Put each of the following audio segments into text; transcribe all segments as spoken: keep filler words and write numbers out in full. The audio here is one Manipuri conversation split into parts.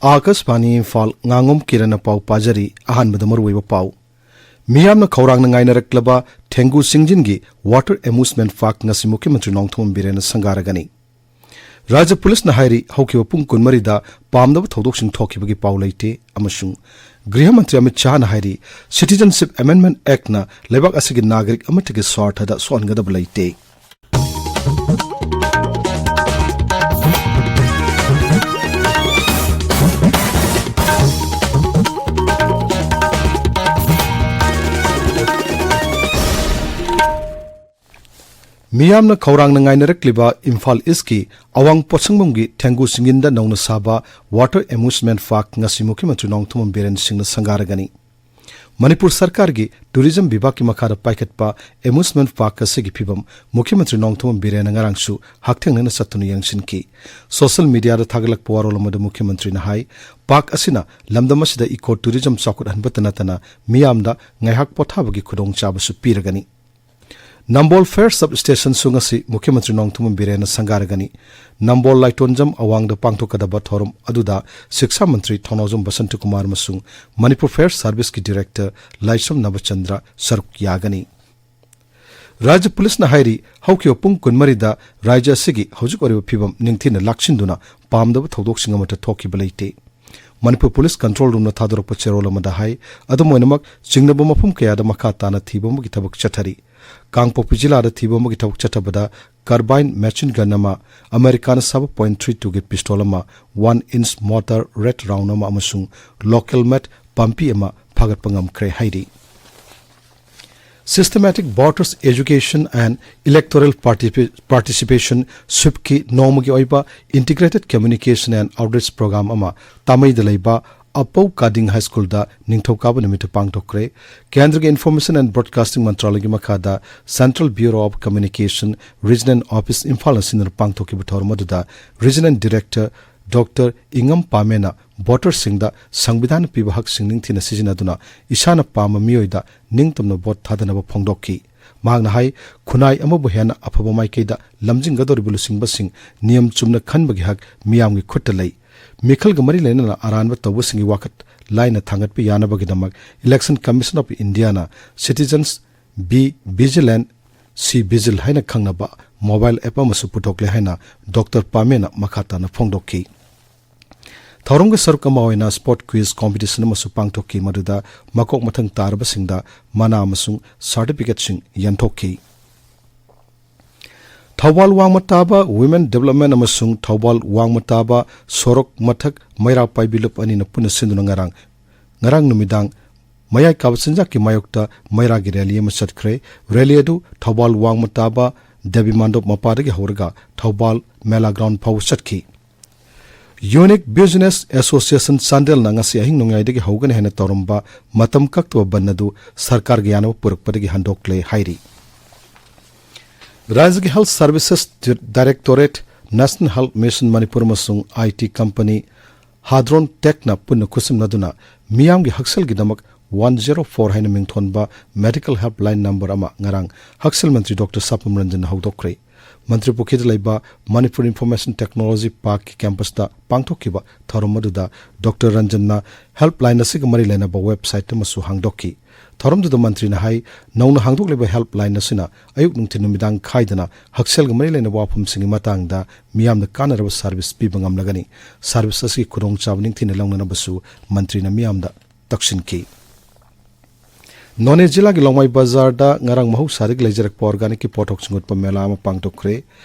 ꯑꯥꯀꯥꯁꯕꯥꯅꯤ ꯏꯝꯐꯥꯜ, ꯉꯥꯉꯣꯝ ꯀꯤꯔꯟꯅ ꯄꯥꯎ ꯄꯥꯖꯔꯤ꯫ ꯑꯍꯥꯟꯕꯗ ꯃꯔꯨꯑꯣꯏꯕ ꯄꯥꯎ꯫ ꯃꯤꯌꯥꯝꯅ ꯈꯧꯔꯥꯡꯅ ꯉꯥꯏꯅꯔꯛꯂꯕ ꯊꯦꯡꯒꯨ ꯁꯤꯡꯖꯤꯟꯒꯤ water amusement park ꯉꯁꯤ ꯃꯨꯈ꯭ꯌ ꯃꯟꯇ꯭ꯔꯤ ꯅꯣꯡꯊꯣꯝꯕꯝ ꯕꯤꯔꯦꯟꯅ ꯁꯪꯒꯥꯔꯒꯅꯤ꯫ ꯔꯥꯖ꯭ꯌ ꯄꯨꯂꯤꯁꯅ ꯍꯥꯏꯔꯤ, ꯍꯧꯈꯤꯕ ꯄꯨꯡ ꯀꯨꯟꯃꯔꯤꯗ ꯄꯥꯝꯗꯕ ꯊꯧꯗꯣꯛꯁꯤꯡ ꯊꯣꯛꯈꯤꯕꯒꯤ ꯄꯥꯎ ꯂꯩꯇꯦ꯫ ꯑꯃꯁꯨꯡ ꯒ꯭ꯔꯤꯍ ꯃꯟꯇ꯭ꯔꯤ ꯑꯃꯤꯠ ꯁꯥꯍꯅ ꯍꯥꯏꯔꯤ, Citizenship Amendment Actꯅ ꯂꯩꯕꯥꯛ ꯑꯁꯤꯒꯤ ꯅꯥꯒꯔꯤꯛ ꯑꯃꯠꯇꯒꯤ ꯁ꯭ꯋꯥꯔꯊꯗ ꯁꯣꯛꯍꯟꯒꯗꯕ ꯂꯩꯇꯦ꯫ ꯃꯤꯌꯥꯝꯅ ꯈꯧꯔꯥꯡꯅ ꯉꯥꯏꯅꯔꯛꯂꯤꯕ ꯏꯝꯐꯥꯜ ꯏꯁꯀꯤ ꯑꯋꯥꯡ ꯄꯣꯠꯁꯪꯕꯝꯒꯤ ꯊꯦꯡꯒꯨ ꯁꯤꯡꯖꯤꯟꯗ ꯅꯧꯅ ꯁꯥꯕ water amusement park ꯉꯁꯤ ꯃꯨꯈ꯭ꯌ ꯃꯟꯇ꯭ꯔꯤ ꯅꯣꯡꯊꯣꯝꯕꯝ ꯕꯤꯔꯦꯟ ꯁꯤꯡꯅ ꯁꯪꯒꯥꯔꯒꯅꯤ꯫ ꯃꯅꯤꯄꯨꯔ ꯁꯔꯀꯥꯔꯒꯤ ꯇꯨꯔꯤꯖꯝ ꯕꯤꯚꯥꯒꯀꯤ ꯃꯈꯥꯗ ꯄꯥꯏꯈꯠꯄ amusement park ꯑꯁꯤꯒꯤ ꯐꯤꯚꯝ ꯃꯨꯈ꯭ꯌ ꯃꯟꯇ꯭ꯔꯤ ꯅꯣꯡꯊꯣꯝꯕꯝ ꯕꯤꯔꯦꯟꯅ ꯉꯔꯥꯡꯁꯨ ꯍꯛꯊꯦꯡꯅꯅ ꯆꯠꯇꯨꯅ ꯌꯦꯡꯁꯤꯟꯈꯤ꯫ ꯁꯣꯁꯤꯌꯦꯜ ꯃꯤꯗꯤꯌꯥꯗ ꯊꯥꯒꯠꯂꯛꯄ ꯋꯥꯔꯣꯜ ꯑꯃꯗ ꯃꯨꯈ꯭ꯌ ꯃꯟꯇ꯭ꯔꯤꯅ ꯍꯥꯏ, ꯄꯥꯔꯛ ꯑꯁꯤꯅ ꯂꯝꯗꯝ ꯑꯁꯤꯗ ꯏꯀꯣ ꯇꯨꯔꯤꯖꯝ ꯆꯥꯎꯈꯠꯍꯟꯕꯇ ꯅꯠꯇꯅ ꯃꯤꯌꯥꯝꯗ ꯉꯥꯏꯍꯥꯛ ꯄꯣꯊꯥꯕꯒꯤ ꯈꯨꯗꯣꯡꯆꯥꯕꯁꯨ ꯄꯤꯔꯒꯅꯤ꯫ ꯅꯝꯕꯣꯜ ꯐꯥꯌꯔ ꯁꯕ ꯁ꯭ꯇꯦꯁꯟꯁꯨ ꯉꯁꯤ ꯃꯨꯈ꯭ꯌ ꯃꯟꯇ꯭ꯔꯤ ꯅꯣꯡꯊꯣꯝꯕꯝ ꯕꯤꯔꯦꯟꯅ ꯁꯪꯒꯥꯔꯒꯅꯤ꯫ ꯅꯝꯕꯣꯜ ꯂꯥꯏꯇꯣꯟꯖꯝ ꯑꯋꯥꯡꯗ ꯄꯥꯡꯊꯣꯛꯀꯗꯕ ꯊꯧꯔꯝ ꯑꯗꯨꯗ ꯁꯤꯛꯁꯥ ꯃꯟꯇ꯭ꯔꯤ ꯊꯧꯅꯥꯎꯖꯝ ꯕꯁꯟꯇꯀꯨꯃꯥꯔ ꯑꯃꯁꯨꯡ ꯃꯅꯤꯄꯨꯔ ꯐꯥꯌꯔ ꯁꯥꯔꯚꯤꯁꯀꯤ ꯗꯤꯔꯦꯛꯇꯔ ꯂꯥꯏꯁ꯭ꯔꯝ ꯅꯕꯆꯟꯗ꯭ꯔ ꯁꯔꯨꯛ ꯌꯥꯒꯅꯤ꯫ ꯔꯥꯖ꯭ꯌ ꯄꯨꯂꯤꯁꯅ ꯍꯥꯏꯔꯤ, ꯍꯧꯈꯤꯕ ꯄꯨꯡ ꯀꯨꯟꯃꯔꯤꯗ ꯔꯥꯖ꯭ꯌ ꯑꯁꯤꯒꯤ ꯍꯧꯖꯤꯛ ꯑꯣꯏꯔꯤꯕ ꯐꯤꯚꯝ ꯅꯤꯡꯊꯤꯅ ꯂꯥꯛꯁꯤꯟꯗꯨꯅ ꯄꯥꯝꯗꯕ ꯊꯧꯗꯣꯛꯁꯤꯡ ꯑꯃꯠꯇ ꯊꯣꯛꯈꯤꯕ ꯂꯩꯇꯦ꯫ ꯃꯅꯤꯄꯨꯔ ꯄꯨꯂꯤꯁ ꯀꯟꯇ꯭ꯔꯣꯜ ꯔꯨꯝꯅ ꯊꯥꯗꯣꯔꯛꯄ ꯆꯦꯔꯣꯜ ꯑꯃꯗ ꯍꯥꯏ, ꯑꯗꯨꯝ ꯑꯣꯏꯅꯃꯛ ꯆꯤꯡꯅꯕ ꯃꯐꯝ ꯀꯌꯥꯗ ꯃꯈꯥ ꯇꯥꯅ ꯊꯤꯕ ꯑꯃꯒꯤ ꯊꯕꯛ ꯆꯠꯊꯔꯤ꯫ ꯀꯥꯡꯄꯣꯛꯄꯤ ꯖꯤꯂꯥꯗ ꯊꯤꯕ ꯑꯃꯒꯤ ꯊꯕꯛ ꯆꯠꯊꯕꯗ carbine machine gun ꯑꯃ, ꯑꯃꯦꯔꯤꯀꯥꯅ ꯁꯥꯕ point three two ꯒꯤ pistol ꯑꯃ, one inch mortar red round ꯑꯃ ꯑꯃꯁꯨꯡ local made ꯄꯥꯝꯕꯤ ꯑꯃ ꯐꯥꯒꯠꯄ ꯉꯝꯈ꯭ꯔꯦ ꯍꯥꯏꯔꯤ꯫ Systematic Voters Education and Electoral Particip-, Participation, SVEEP ꯀꯤ ꯅꯣꯡꯃꯒꯤ ꯑꯣꯏꯕ Integrated Communication and Outreach Program ꯑꯃ ꯇꯥꯃꯩꯗ ꯂꯩꯕ ꯑꯄꯧ ꯀꯥꯗꯤꯡ ꯍꯥꯏ ꯁ꯭ꯀꯨꯜꯗ ꯅꯤꯡꯊꯧꯀꯥꯕ ꯅꯨꯃꯤꯠꯇ ꯄꯥꯡꯊꯣꯛꯈ꯭ꯔꯦ꯫ ꯀꯦꯟꯗ꯭ꯔꯒꯤ Information and Broadcasting ꯃꯟꯇ꯭ꯔꯥꯂꯌꯒꯤ ꯃꯈꯥꯗ Central Bureau of Communication Regional Office ꯏꯝꯐꯥꯜꯅ ꯁꯤꯟꯗꯨꯅ ꯄꯥꯡꯊꯣꯛꯈꯤꯕ ꯊꯧꯔꯝ ꯑꯗꯨꯗ Regional Director Doctor ꯏꯉꯝ ꯄꯥꯃꯦꯅ ꯚꯣꯇꯔꯁꯤꯡꯗ ꯁꯪꯕꯤꯙꯥꯟꯅ ꯄꯤꯕ ꯍꯛꯁꯤꯡ ꯅꯤꯡꯊꯤꯅ ꯁꯤꯖꯤꯟꯅꯗꯨꯅ ꯏꯁꯥꯅ ꯄꯥꯝꯕ ꯃꯤꯑꯣꯏꯗ ꯅꯤꯡꯇꯝꯅ ꯚꯣꯠ ꯊꯥꯗꯅꯕ ꯐꯣꯡꯗꯣꯛꯈꯤ꯫ ꯃꯍꯥꯛꯅ ꯍꯥꯏ, ꯈꯨꯟꯅꯥꯏ ꯑꯃꯕꯨ ꯍꯦꯟꯅ ꯑꯐꯕ ꯃꯥꯏꯀꯩꯗ ꯂꯝꯖꯤꯡꯒꯗꯧꯔꯤꯕ ꯂꯨꯆꯤꯡꯕꯁꯤꯡ ꯅꯤꯌꯝ ꯆꯨꯝꯅ ꯈꯟꯕꯒꯤ ꯍꯛ ꯃꯤꯌꯥꯝꯒꯤ ꯈꯨꯠꯇ ꯂꯩ꯫ ꯃꯤꯈꯜꯒ ꯃꯔꯤ ꯂꯩꯅꯅ ꯑꯔꯥꯟꯕ ꯇꯧꯕꯁꯤꯡꯒꯤ ꯋꯥꯀꯠ ꯂꯥꯏꯅ ꯊꯥꯡꯒꯠꯄ ꯌꯥꯅꯕꯒꯤꯗꯃꯛ Election Commission of Indiaꯅ Citizens Be Vigilant, See Vigil ꯍꯥꯏꯅ ꯈꯪꯅꯕ mobile app ꯑꯃꯁꯨ ꯄꯨꯊꯣꯛꯂꯦ ꯍꯥꯏꯅ ꯗꯣꯛꯇꯔ ꯄꯥꯃꯦꯅ ꯃꯈꯥ ꯇꯥꯅ ꯐꯣꯡꯗꯣꯛꯈꯤ꯫ ꯊꯧꯔꯝꯒꯤ ꯁꯔꯨꯛ ꯑꯃ ꯑꯣꯏꯅ sport quiz competition ꯑꯃꯁꯨ ꯄꯥꯡꯊꯣꯛꯈꯤ, ꯃꯗꯨꯗ ꯃꯀꯣꯛ ꯃꯊꯪ ꯇꯥꯔꯕꯁꯤꯡꯗ ꯃꯅꯥ ꯑꯃꯁꯨꯡ certificateꯁꯤꯡ ꯌꯦꯟꯊꯣꯛꯈꯤ꯫ ꯊꯧꯕꯥꯜ ꯋꯥꯡꯃ ꯇꯥꯕ Women Development ꯑꯃꯁꯨꯡ ꯊꯧꯕꯥꯜ ꯋꯥꯡꯃ ꯇꯥꯕ ꯁꯣꯔꯣꯛ ꯃꯊꯛ ꯃꯩꯔꯥ ꯄꯥꯏꯕꯤ ꯂꯨꯞ ꯑꯅꯤꯅ ꯄꯨꯟꯅ ꯁꯤꯟꯗꯨꯅ ꯉꯔꯥꯡ, ꯉꯔꯥꯡ ꯅꯨꯃꯤꯗꯥꯡ ꯃꯌꯥꯏ ꯀꯥꯕ ꯆꯤꯟꯖꯥꯛꯀꯤ ꯃꯥꯌꯣꯛꯇ ꯃꯩꯔꯥꯒꯤ rally ꯑꯃ ꯆꯠꯈ꯭ꯔꯦ꯫ Rally ꯑꯗꯨ ꯊꯧꯕꯥꯜ ꯋꯥꯡꯃ ꯇꯥꯕ ꯗꯦꯕꯤ ꯃꯥꯟꯗꯣꯞ ꯃꯄꯥꯗꯒꯤ ꯍꯧꯔꯒ ꯊꯧꯕꯥꯜ ꯃꯦꯂꯥ ground ꯐꯥꯎꯕ ꯆꯠꯈꯤ꯫ Unique Business Association ꯆꯥꯟꯗꯦꯜꯅ ꯉꯁꯤ ꯑꯍꯤꯡ ꯅꯣꯡꯌꯥꯏꯗꯒꯤ ꯍꯧꯒꯅꯤ ꯍꯥꯏꯅ ꯇꯧꯔꯝꯕ ꯃꯇꯝ ꯀꯛꯇꯕ ꯕꯟ ꯑꯗꯨ ꯁꯔꯀꯥꯔꯒꯤ ꯌꯥꯅꯕ ꯄꯨꯔꯛꯄꯗꯒꯤ ꯍꯟꯗꯣꯛꯂꯦ ꯍꯥꯏꯔꯤ꯫ ꯔꯥꯖ꯭ꯌꯒꯤ Health Services Directorate, National Health Mission Manipur ꯑꯃꯁꯨꯡ I T company Hadron Techꯅ ꯄꯨꯟꯅ ꯈꯨꯠꯁꯝꯅꯗꯨꯅ ꯃꯤꯌꯥꯝꯒꯤ ꯍꯛꯁꯦꯜꯒꯤꯗꯃꯛ one zero four ꯍꯥꯏꯅ ꯃꯤꯡꯊꯣꯟꯕ medical helpline number ꯑꯃ ꯉꯔꯥꯡ ꯍꯛꯁꯦꯜ ꯃꯟꯇ꯭ꯔꯤ ꯗꯣꯛꯇꯔ ꯁꯥꯄꯝ ꯔꯟꯖꯟꯅ ꯍꯧꯗꯣꯛꯈ꯭ꯔꯦ꯫ ꯃꯟꯇ꯭ꯔꯤ ꯄꯨꯈ꯭ꯔꯤꯗ ꯂꯩꯕ Manipur Information Technology Parkꯀꯤ campusꯇ ꯄꯥꯡꯊꯣꯛꯈꯤꯕ ꯊꯧꯔꯝ ꯑꯗꯨꯗ ꯗꯣꯛꯇꯔ ꯔꯟꯖꯟꯅ helpline ꯑꯁꯤꯒ ꯃꯔꯤ ꯂꯩꯅꯕ website ꯑꯃꯁꯨ ꯍꯥꯡꯗꯣꯛꯈꯤ꯫ ꯊꯧꯔꯝꯗꯨꯗ ꯃꯟꯇ꯭ꯔꯤꯅ ꯍꯥꯏ, ꯅꯧꯅ ꯍꯥꯡꯗꯣꯛꯂꯤꯕ helpline ꯑꯁꯤꯅ ꯑꯌꯨꯛ ꯅꯨꯡꯊꯤꯜ ꯅꯨꯃꯤꯗꯥꯡ ꯈꯥꯏꯗꯅ ꯍꯛꯁꯦꯜꯒ ꯃꯔꯤ ꯂꯩꯅꯕ ꯋꯥꯐꯝꯁꯤꯡꯒꯤ ꯃꯇꯥꯡꯗ ꯃꯤꯌꯥꯝꯗ ꯀꯥꯟꯅꯔꯕ service ꯄꯤꯕ ꯉꯝꯂꯒꯅꯤ꯫ Service ꯑꯁꯤꯒꯤ ꯈꯨꯗꯣꯡꯆꯥꯕ ꯅꯤꯡꯊꯤꯅ ꯂꯧꯅꯅꯕꯁꯨ ꯃꯟꯇ꯭ꯔꯤꯅ ꯃꯤꯌꯥꯝꯗ ꯇꯛꯁꯤꯟꯈꯤ꯫ ꯅꯣꯅꯦ ꯖꯤꯂꯥꯒꯤ ꯂꯣꯡꯃꯥꯏ ꯕꯖꯥꯔꯗ ꯉꯔꯥꯡ ꯃꯍꯧꯁꯥꯗꯒꯤ ꯂꯩꯖꯔꯛꯄ organicꯀꯤ ꯄꯣꯠꯊꯣꯛꯁꯤꯡ ꯎꯠꯄ ꯃꯦꯂꯥ ꯑꯃ ꯄꯥꯡꯊꯣꯛꯈ꯭ꯔꯦ꯫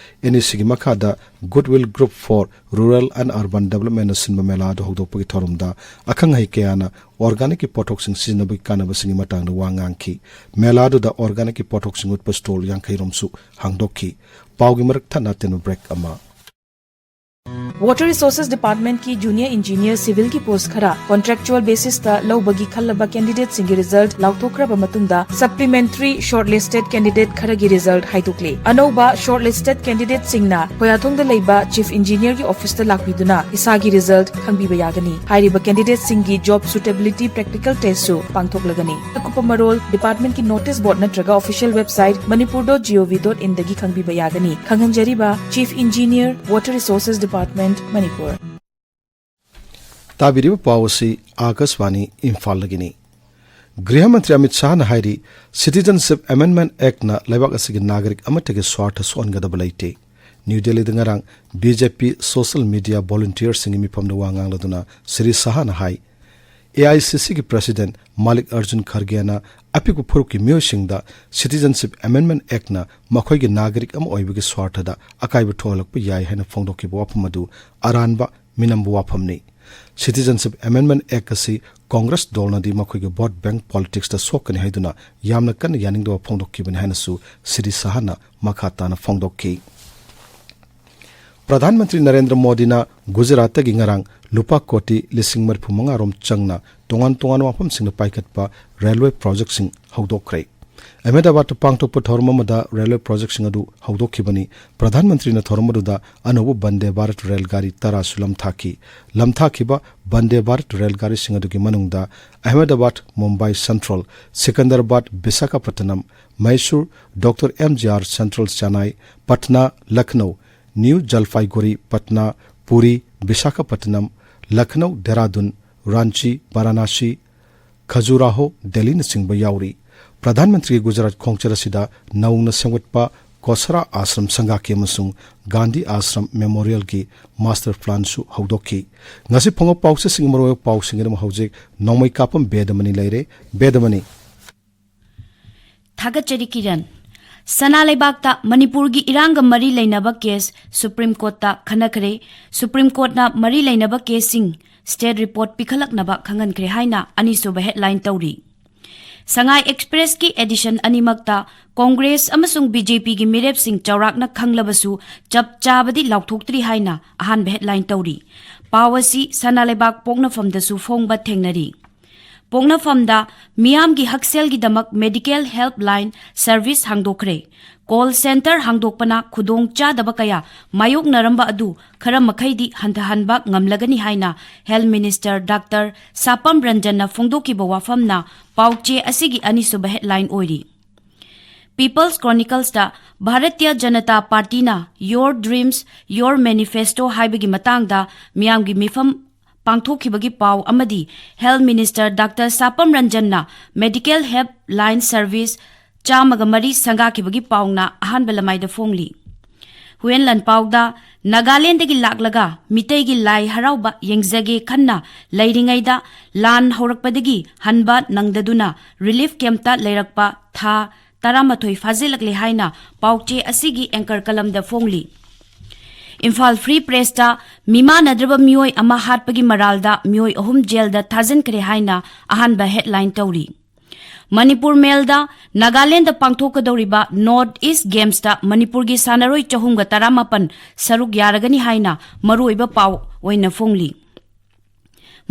NECꯒꯤ ꯃꯈꯥꯗ Goodwill Group for Rural and Urban Developmentꯅ ꯁꯤꯟꯕ ꯃꯦꯂꯥ ꯑꯗꯨ ꯍꯧꯗꯣꯛꯄꯒꯤ ꯊꯧꯔꯝꯗ ꯑꯈꯪ ꯑꯍꯩ ꯀꯌꯥꯅ organicꯀꯤ ꯄꯣꯠꯊꯣꯛꯁꯤꯡ ꯁꯤꯖꯤꯟꯅꯕꯒꯤ ꯀꯥꯟꯅꯕꯁꯤꯡꯒꯤ ꯃꯇꯥꯡꯗ ꯋꯥ ꯉꯥꯡꯈꯤ꯫ ꯃꯦꯂꯥ ꯑꯗꯨꯗ organicꯀꯤ ꯄꯣꯠꯊꯣꯛꯁꯤꯡ ꯎꯠꯄ stall ꯌꯥꯡꯈꯩ ꯔꯣꯝꯁꯨ ꯍꯥꯡꯗꯣꯛꯈꯤ꯫ ꯄꯥꯎꯒꯤ ꯃꯔꯛ ꯊꯠꯅ ꯑꯇꯦꯟꯕ break ꯑꯃ꯫ Water Resources Department ꯀꯤ Junior Engineer Civil ꯒꯤ post ꯈꯔ contractual basis ꯇ ꯂꯧꯕꯒꯤ ꯈꯜꯂꯕ candidate ꯁꯤꯡꯒꯤ result ꯂꯥꯎꯊꯣꯛꯈ꯭ꯔꯕ ꯃꯇꯨꯡꯗ, supplementary shortlisted candidate ꯈꯔꯒꯤ result ꯍꯥꯏꯗꯣꯛꯂꯦ꯫ ꯑꯅꯧꯕ shortlisted candidate ꯁꯤꯡꯅ ꯈꯣꯌꯥꯊꯣꯡꯗ ꯂꯩꯕ Chief Engineer ꯒꯤ office ꯇ ꯂꯥꯛꯄꯤꯗꯨꯅ ꯏꯁꯥꯒꯤ result ꯈꯪꯕꯤꯕ ꯌꯥꯒꯅꯤ꯫ ꯍꯥꯏꯔꯤꯕ candidate ꯁꯤꯡꯒꯤ job suitability practical test ꯁꯨ ꯄꯥꯡꯊꯣꯛꯂꯒꯅꯤ꯫ ꯑꯀꯨꯞꯄ ꯃꯔꯣꯜ department ꯀꯤ notice board ꯅꯠꯇ꯭ꯔꯒ official website manipur dot gov dot in ꯗꯒꯤ ꯈꯪꯕꯤꯕ ꯌꯥꯒꯅꯤ꯫ ꯈꯪꯍꯟꯖꯔꯤꯕ Chief Engineer, Water Resources Department, Manipur. ꯇꯥꯕꯤꯔꯤꯕ ꯄꯥꯎ ꯑꯁꯤ ꯑꯥꯀꯥꯁꯕꯥꯅꯤ ꯏꯝꯐꯥꯜꯗꯒꯤꯅꯤ꯫ ꯒ꯭ꯔꯤꯍ ꯃꯟꯇ꯭ꯔꯤ ꯑꯃꯤꯠ ꯁꯥꯍꯅ ꯍꯥꯏꯔꯤ, Citizenship Amendment Act ꯅ ꯂꯩꯕꯥꯛ ꯑꯁꯤꯒꯤ ꯅꯥꯒꯔꯤꯛ ꯑꯃꯠꯇꯒꯤ ꯁ꯭ꯋꯥꯔꯊ ꯁꯣꯛꯍꯟꯒꯗꯕ ꯂꯩꯇꯦ꯫ ꯅ꯭ꯌꯨ ꯗꯦꯜꯂꯤꯗ ꯉꯔꯥꯡ ꯕꯤ ꯖꯦ ꯄꯤ social media volunteer ꯁꯤꯡꯒꯤ ꯃꯤꯐꯝꯗ ꯋꯥ ꯉꯥꯡꯂꯗꯨꯅ ꯁ꯭ꯔꯤ ꯁꯥꯍꯅ ꯍꯥꯏ, ꯑꯦ ꯑꯥꯏ ꯁꯤ ꯁꯤ ꯒꯤ president ꯃꯥꯂꯤꯛ ꯑꯔꯖꯨꯟ ꯈꯔꯒꯦꯅ ꯑꯄꯤꯛꯄ ꯐꯨꯔꯨꯞꯀꯤ ꯃꯤꯑꯣꯏꯁꯤꯡꯗ Citizenship Amendment Act ꯅ ꯃꯈꯣꯏꯒꯤ ꯅꯥꯒꯔꯤꯛ ꯑꯃ ꯑꯣꯏꯕꯒꯤ ꯁ꯭ꯋꯥꯔꯊꯗ ꯑꯀꯥꯏꯕ ꯊꯣꯛꯍꯜꯂꯛꯄ ꯌꯥꯏ ꯍꯥꯏꯅ ꯐꯣꯡꯗꯣꯛꯈꯤꯕ ꯋꯥꯐꯝ ꯑꯗꯨ ꯑꯔꯥꯟꯕ, ꯃꯤꯅꯝꯕ ꯋꯥꯐꯝꯅꯤ꯫ Citizenship Amendment Act ꯑꯁꯤ ꯀꯣꯡꯒ꯭ꯔꯦꯁ ꯗꯣꯜꯅꯗꯤ ꯃꯈꯣꯏꯒꯤ vote bank politics ꯇ ꯁꯣꯛꯀꯅꯤ ꯍꯥꯏꯗꯨꯅ ꯌꯥꯝꯅ ꯀꯟꯅ ꯌꯥꯅꯤꯡꯗꯕ ꯐꯣꯡꯗꯣꯛꯈꯤꯕꯅꯤ ꯍꯥꯏꯅꯁꯨ ꯁ꯭ꯔꯤ ꯁꯥꯍꯅ ꯃꯈꯥ ꯇꯥꯅ ꯐꯣꯡꯗꯣꯛꯈꯤ꯫ ꯄ꯭ꯔꯙꯥꯟ ꯃꯟꯇ꯭ꯔꯤ ꯅꯔꯦꯟꯗ꯭ꯔ ꯃꯣꯗꯤꯅ ꯒꯨꯖꯔꯥꯠꯇꯒꯤ ꯉꯔꯥꯡ ꯂꯨꯄꯥ ꯀꯣꯇꯤ ꯂꯤꯁꯤꯡ ꯃꯔꯤꯐꯨ ꯃꯉꯥ ꯔꯣꯝ ꯆꯪꯅ ꯇꯣꯉꯥꯟ ꯇꯣꯉꯥꯟꯕ ꯃꯐꯝꯁꯤꯡꯗ ꯄꯥꯏꯈꯠꯄ railway project ꯁꯤꯡ ꯍꯧꯗꯣꯛꯈ꯭ꯔꯦ꯫ ꯑꯍꯃꯦꯗꯥꯕꯥꯗꯇ ꯄꯥꯡꯊꯣꯛꯄ ꯊꯧꯔꯝ ꯑꯃꯗ railway project ꯁꯤꯡ ꯑꯗꯨ ꯍꯧꯗꯣꯛꯈꯤꯕꯅꯤ꯫ ꯄ꯭ꯔꯙꯥꯟ ꯃꯟꯇ꯭ꯔꯤꯅ ꯊꯧꯔꯝ ꯑꯗꯨꯗ ꯑꯅꯧꯕ ꯚꯟꯗꯦ ꯚꯥꯔꯠ ꯔꯦꯜ ꯒꯥꯔꯤ ꯇꯔꯥꯁꯨ ꯂꯝꯊꯥꯈꯤ꯫ ꯂꯝꯊꯥꯈꯤꯕ ꯚꯟꯗꯦ ꯚꯥꯔꯠ ꯔꯦꯜ ꯒꯥꯔꯤꯁꯤꯡ ꯑꯗꯨꯒꯤ ꯃꯅꯨꯡꯗ Ahmedabad Mumbai central, Secunderabad Visakhapatnam, Mysore doctor M G R central Chennai, Patna, Lucknow, new Jalpaiguri, Patna, Puri, Visakhapatnam, Lucknow, Dehradun, Ranchi, Varanasi, Khajuraho, ꯗꯦꯜꯂꯤꯅꯆꯤꯡꯕ ꯌꯥꯎꯔꯤ꯫ ꯄ꯭ꯔꯙꯥꯟ ꯃꯟꯇ꯭ꯔꯤꯒꯤ ꯒꯨꯖꯔꯥꯠ ꯈꯣꯡꯆꯠ ꯑꯁꯤꯗ ꯅꯧꯅ ꯁꯦꯝꯒꯠꯄ ꯀꯣꯁꯔꯥ ꯑꯥꯁ꯭ꯔꯝ ꯁꯪꯒꯥꯈꯤ ꯑꯃꯁꯨꯡ ꯒꯥꯟꯙꯤ ꯑꯥꯁ꯭ꯔꯝ ꯃꯦꯃꯣꯔꯤꯌꯦꯜꯒꯤ ꯃꯥꯁꯇꯔ ꯄ꯭ꯂꯥꯟꯁꯨ ꯍꯧꯗꯣꯛꯈꯤ꯫ ꯉꯁꯤ ꯐꯣꯡꯕ ꯄꯥꯎꯆꯦꯁꯤꯡꯒꯤ ꯃꯔꯨꯑꯣꯏꯕ ꯄꯥꯎꯁꯤꯡꯒꯤꯗꯃꯛ ꯍꯧꯖꯤꯛ ꯅꯣꯡꯃꯩ ꯀꯥꯞꯄꯝ ꯕꯦꯗꯃꯅꯤ ꯂꯩꯔꯦ꯫ ꯕꯦꯗꯃꯅꯤ꯫ ꯊꯥꯒꯠꯆꯔꯤ ꯀꯤꯔꯟ꯫ ꯁꯅꯥ ꯂꯩꯕꯥꯛꯇ ꯃꯅꯤꯄꯨꯔꯒꯤ ꯏꯔꯥꯡꯒ ꯃꯔꯤ ꯂꯩꯅꯕ case Supreme Court ꯇ ꯈꯟꯅꯈ꯭ꯔꯦ꯫ Supreme Court ꯅ ꯃꯔꯤ ꯂꯩꯅꯕ case ꯁꯤꯡ state report ꯄꯤꯈꯠꯂꯛꯅꯕ ꯈꯪꯍꯟꯈ꯭ꯔꯦ ꯍꯥꯏꯅ ꯑꯅꯤꯁꯨꯕ headline ꯇꯧꯔꯤ꯫ ꯁꯉꯥꯏ ꯑꯦꯛꯁꯄ꯭ꯔꯦꯁꯀꯤ ꯑꯦꯗꯤꯁꯟ ꯑꯅꯤꯃꯛꯇ ꯀꯣꯡꯒ꯭ꯔꯦꯁ ꯑꯃꯁꯨꯡ ꯕꯤ ꯖꯦ ꯄꯤꯒꯤ ꯃꯤꯔꯦꯞꯁꯤꯡ ꯆꯥꯎꯔꯥꯛꯅ ꯈꯪꯂꯕꯁꯨ ꯆꯞ ꯆꯥꯕꯗꯤ ꯂꯥꯎꯊꯣꯛꯇ꯭ꯔꯤ ꯍꯥꯏꯅ ꯑꯍꯥꯟꯕ ꯍꯦꯗꯂꯥꯏꯟ ꯇꯧꯔꯤ꯫ ꯄꯥꯎ ꯑꯁꯤ ꯁꯅꯥ ꯂꯩꯕꯥꯛ ꯄꯣꯛꯅꯐꯝꯗꯁꯨ ꯐꯣꯡꯕ ꯊꯦꯡꯅꯔꯤ꯫ ꯄꯣꯛꯅꯐꯝꯗ ꯃꯤꯌꯥꯝꯒꯤ ꯍꯛꯁꯦꯜꯒꯤꯗꯃꯛ ꯃꯦꯗꯤꯀꯦꯜ ꯍꯦꯜꯞꯂꯥꯏꯟ ꯁꯔꯚꯤꯁ ꯍꯥꯡꯗꯣꯛꯈ꯭ꯔꯦ꯫ ꯀꯣꯜ ꯁꯦꯟꯇꯔ ꯍꯥꯡꯗꯣꯛꯄꯅ ꯈꯨꯗꯣꯡ ꯆꯥꯗꯕ ꯀꯌꯥ ꯃꯥꯌꯣꯛꯅꯔꯝꯕ ꯑꯗꯨ ꯈꯔ ꯃꯈꯩꯗꯤ ꯍꯟꯊꯍꯟꯕ ꯉꯝꯂꯒꯅꯤ ꯍꯥꯏꯅ ꯍꯦꯜꯊ ꯃꯤꯅꯤꯁꯇꯔ ꯗꯥꯛꯇꯔ ꯁꯥꯄꯝ ꯔꯟꯖꯟꯅ ꯐꯣꯡꯗꯣꯛꯈꯤꯕ ꯋꯥꯐꯝꯅ ꯄꯥꯎꯆꯦ ꯑꯁꯤꯒꯤ ꯑꯅꯤꯁꯨꯕ ꯍꯦꯗꯂꯥꯏꯟ ꯑꯣꯏꯔꯤ꯫ ꯄꯤꯄꯜꯁ ꯀ꯭ꯔꯣꯅꯤꯀꯜꯁꯇ ꯚꯥꯔꯇꯤꯌ ꯖꯅꯇꯥ ꯄꯥꯔꯇꯤꯅ Your Dreams, Your Manifesto ꯍꯥꯏꯕꯒꯤ ꯃꯇꯥꯡꯗ ꯃꯤꯌꯥꯝꯒꯤ ꯃꯤꯐꯝ ꯄꯥꯡꯊꯣꯛꯈꯤꯕꯒꯤ ꯄꯥꯎ ꯑꯃꯗꯤ ꯍꯦꯜꯊ ꯃꯤꯅꯤꯁꯇꯔ ꯗꯥꯛꯇꯔ ꯁꯥꯄꯝ ꯔꯟꯖꯟꯅ ꯃꯦꯗꯤꯀꯦꯜ ꯍꯦꯜꯞ ꯂꯥꯏꯟ ꯁꯔꯚꯤꯁ ꯆꯥꯝꯃꯒ ꯃꯔꯤ ꯁꯪꯒꯥꯈꯤꯕꯒꯤ ꯄꯥꯎꯅ ꯑꯍꯥꯟꯕ ꯂꯃꯥꯏꯗ ꯐꯣꯡꯂꯤ꯫ ꯍꯨꯌꯦꯟ ꯂꯥꯟꯄꯥꯎꯗ ꯅꯥꯒꯥꯂꯦꯟꯗꯒꯤ ꯂꯥꯛꯂꯒ ꯃꯤꯇꯩꯒꯤ ꯂꯥꯏ ꯍꯔꯥꯎꯕ ꯌꯦꯡꯖꯒꯦ ꯈꯟꯅ ꯂꯩꯔꯤꯉꯩꯗ ꯂꯥꯟ ꯍꯧꯔꯛꯄꯗꯒꯤ ꯍꯟꯕ ꯅꯪꯗꯗꯨꯅ ꯔꯤꯂꯤꯐ ꯀꯦꯝꯞꯇ ꯂꯩꯔꯛꯄ ꯊꯥ ꯇꯔꯥꯃꯥꯊꯣꯏ ꯐꯥꯖꯤꯜꯂꯛꯂꯦ ꯍꯥꯏꯅ ꯄꯥꯎꯆꯦ ꯑꯁꯤꯒꯤ ꯑꯦꯡꯀꯔ ꯀꯂꯝꯗ ꯐꯣꯡꯂꯤ꯫ ꯏꯝꯐꯥꯜ ꯐ꯭ꯔꯤ ꯄ꯭ꯔꯦꯁꯇ ꯃꯤꯃꯥꯟꯅꯗ꯭ꯔꯕ ꯃꯤꯑꯣꯏ ꯑꯃ ꯍꯥꯠꯄꯒꯤ ꯃꯔꯥꯜꯗ ꯃꯤꯑꯣꯏ ꯑꯍꯨꯝ ꯖꯦꯜꯗ ꯊꯥꯖꯤꯟꯈ꯭ꯔꯦ ꯍꯥꯏꯅ ꯑꯍꯥꯟꯕ ꯍꯦꯗꯂꯥꯏꯟ ꯇꯧꯔꯤ꯫ ꯃꯅꯤꯄꯨꯔ ꯃꯦꯜꯗ ꯅꯥꯒꯥꯂꯦꯟꯗ ꯄꯥꯡꯊꯣꯛꯀꯗꯧꯔꯤꯕ ꯅꯣꯔꯠ ꯏꯁ ꯒꯦꯝꯁꯇ ꯃꯅꯤꯄꯨꯔꯒꯤ ꯁꯥꯟꯅꯔꯣꯏ ꯆꯍꯨꯝꯒ ꯇꯔꯥꯃꯥꯄꯟ ꯁꯔꯨꯛ ꯌꯥꯔꯒꯅꯤ ꯍꯥꯏꯅ ꯃꯔꯨꯑꯣꯏꯕ ꯄꯥꯎ ꯑꯣꯏꯅ ꯐꯣꯡꯂꯤ꯫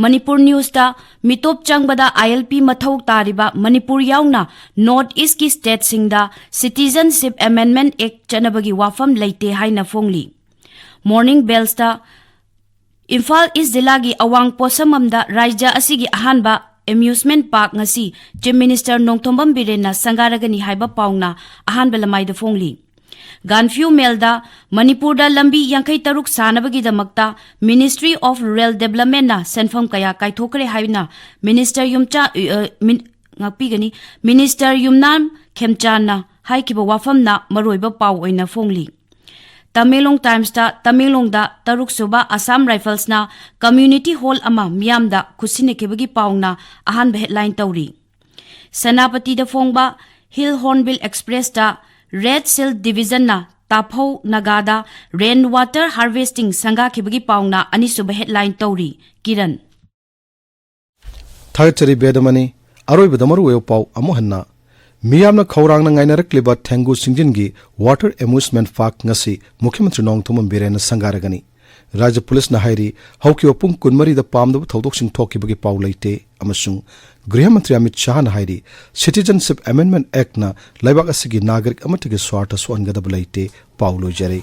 ꯃꯅꯤꯄꯨꯔ ꯅ꯭ꯌꯨꯁꯇ ꯃꯤꯇꯣꯞ ꯆꯪꯕꯗ ꯑꯥꯏ ꯑꯦꯜ ꯄꯤ ꯃꯊꯧ ꯇꯥꯔꯤꯕ ꯃꯅꯤꯄꯨꯔ ꯌꯥꯎꯅ ꯅꯣꯔꯠ ꯏꯁꯀꯤ ꯁ꯭ꯇꯦꯠꯁꯤꯡꯗ ꯁꯤꯇꯤꯖꯟꯁꯤꯞ ꯑꯦꯃꯦꯟꯗꯃꯦꯟꯠ ꯑꯦꯛ ꯆꯠꯅꯕꯒꯤ ꯋꯥꯐꯝ ꯂꯩꯇꯦ ꯍꯥꯏꯅ ꯐꯣꯡꯂꯤ꯫ ꯃꯣꯔꯅꯤꯡ ꯕꯦꯜꯁꯇ ꯏꯝꯐꯥꯜ ꯏꯁ ꯖꯤꯂꯥꯒꯤ ꯑꯋꯥꯡ ꯄꯣꯠꯁꯪꯕꯝꯗ ꯔꯥꯖ꯭ꯌ ꯑꯁꯤꯒꯤ ꯑꯍꯥꯟꯕ ꯑꯦꯃ꯭ꯌꯨꯁꯃꯦꯟꯠ ꯄꯥꯔꯛ ꯉꯁꯤ ꯆꯤꯐ ꯃꯤꯅꯤꯁꯇꯔ ꯅꯣꯡꯊꯣꯝꯕꯝ ꯕꯤꯔꯦꯟꯅ ꯁꯪꯒꯥꯔꯒꯅꯤ ꯍꯥꯏꯕ ꯄꯥꯎꯅ ꯑꯍꯥꯟꯕ ꯂꯃꯥꯏꯗ ꯐꯣꯡꯂꯤ꯫ ꯒꯥꯟꯐ꯭ꯌꯨ ꯃꯦꯜꯗ ꯃꯅꯤꯄꯨꯔꯗ ꯂꯝꯕꯤ ꯌꯥꯡꯈꯩ ꯇꯔꯨꯛ ꯁꯥꯅꯕꯒꯤꯗꯃꯛꯇ Ministry of Rural Developmentꯅ ꯁꯦꯟꯐꯝ ꯀꯌꯥ ꯀꯥꯏꯊꯣꯛꯈ꯭ꯔꯦ ꯍꯥꯏꯅ ꯃꯤꯅꯤꯁꯇꯔ ꯌꯨꯝꯆꯥ-, ꯑ, ꯃꯤꯟ-, ꯉꯥꯛꯄꯤꯒꯅꯤ, ꯃꯤꯅꯤꯁꯇꯔ ꯌꯨꯝꯅꯥꯝ ꯈꯦꯝꯆꯥꯟꯅ ꯍꯥꯏꯈꯤꯕ ꯋꯥꯐꯝꯅ ꯃꯔꯨꯑꯣꯏꯕ ꯄꯥꯎ ꯑꯣꯏꯅ ꯐꯣꯡꯂꯤ꯫ ꯇꯃꯦꯡꯂꯣꯡ ꯇꯥꯏꯝꯁꯇ ꯇꯃꯦꯡꯂꯣꯡꯗ ꯇꯔꯨꯛ ꯁꯨꯕ ꯑꯁꯥꯝ ꯔꯥꯏꯐꯜꯁꯅ ꯀꯝꯃ꯭ꯌꯨꯅꯤꯇꯤ ꯍꯣꯜ ꯑꯃ ꯃꯤꯌꯥꯝꯗ ꯈꯨꯠꯁꯤꯟꯅꯈꯤꯕꯒꯤ ꯄꯥꯎꯅ ꯑꯍꯥꯟꯕ ꯍꯦꯗꯂꯥꯏꯟ ꯇꯧꯔꯤ꯫ ꯁꯦꯅꯥꯄꯇꯤꯗ ꯐꯣꯡꯕ ꯍꯤꯜ ꯍꯣꯔꯟꯕꯤꯜ ꯑꯦꯛꯁꯄ꯭ꯔꯦꯁꯇ ꯔꯦꯗ ꯁꯤꯜ ꯗꯤꯚꯤꯖꯟꯅ ꯇꯥꯐꯧ ꯅꯥꯒꯥꯗ ꯔꯦꯟ ꯋꯥꯇꯔ ꯍꯥꯔꯚꯦꯁꯇꯤꯡ ꯁꯪꯒꯥꯈꯤꯕꯒꯤ ꯄꯥꯎꯅ ꯑꯅꯤꯁꯨꯕ ꯍꯦꯗꯂꯥꯏꯟ ꯇꯧꯔꯤ꯫ ꯀꯤꯔꯟ꯫ ꯊꯥꯒꯠꯆꯔꯤ ꯕꯦꯗꯃꯅꯤ꯫ ꯑꯔꯣꯏꯕꯗ ꯃꯔꯨꯑꯣꯏꯕ ꯄꯥꯎ ꯑꯃꯨꯛ ꯍꯟꯅ꯫ ꯃꯤꯌꯥꯝꯅ ꯈꯧꯔꯥꯡꯅ ꯉꯥꯏꯅꯔꯛꯂꯤꯕ ꯊꯦꯡꯒꯨ ꯁꯤꯡꯖꯤꯟꯒꯤ ꯋꯥꯇꯔ ꯑꯦꯃ꯭ꯌꯨꯁꯃꯦꯟ ꯄꯥꯔꯛ ꯉꯁꯤ ꯃꯨꯈ꯭ꯌ ꯃꯟꯇ꯭ꯔꯤ ꯅꯣꯡꯊꯣꯝꯕꯝ ꯕꯤꯔꯦꯟꯅ ꯁꯪꯒꯥꯔꯒꯅꯤ꯫ ꯔꯥꯖ꯭ꯌ ꯄꯨꯂꯤꯁꯅ ꯍꯥꯏꯔꯤ, ꯍꯧꯈꯤꯕ ꯄꯨꯡ ꯀꯨꯟꯃꯔꯤꯗ ꯄꯥꯝꯗꯕ ꯊꯧꯗꯣꯛꯁꯤꯡ ꯊꯣꯛꯈꯤꯕꯒꯤ ꯄꯥꯎ ꯂꯩꯇꯦ ꯑꯃꯁꯨꯡ ꯒ꯭ꯔꯤꯍ ꯃꯟꯇ꯭ꯔꯤ ꯑꯃꯤꯠ ꯁꯥꯍꯅ ꯍꯥꯏꯔꯤ, ꯁꯤꯇꯤꯖꯟꯁꯤꯞ ꯑꯦꯃꯦꯟꯗꯃꯦꯟꯠ ꯑꯦꯛꯠꯅ ꯂꯩꯕꯥꯛ ꯑꯁꯤꯒꯤ ꯅꯥꯒꯔꯤꯛ ꯑꯃꯠꯇꯒꯤ ꯁ꯭ꯋꯥꯔꯊ ꯁꯣꯛꯍꯟꯒꯗꯕ ꯂꯩꯇꯦ꯫ ꯄꯥꯎ ꯂꯣꯏꯖꯔꯦ꯫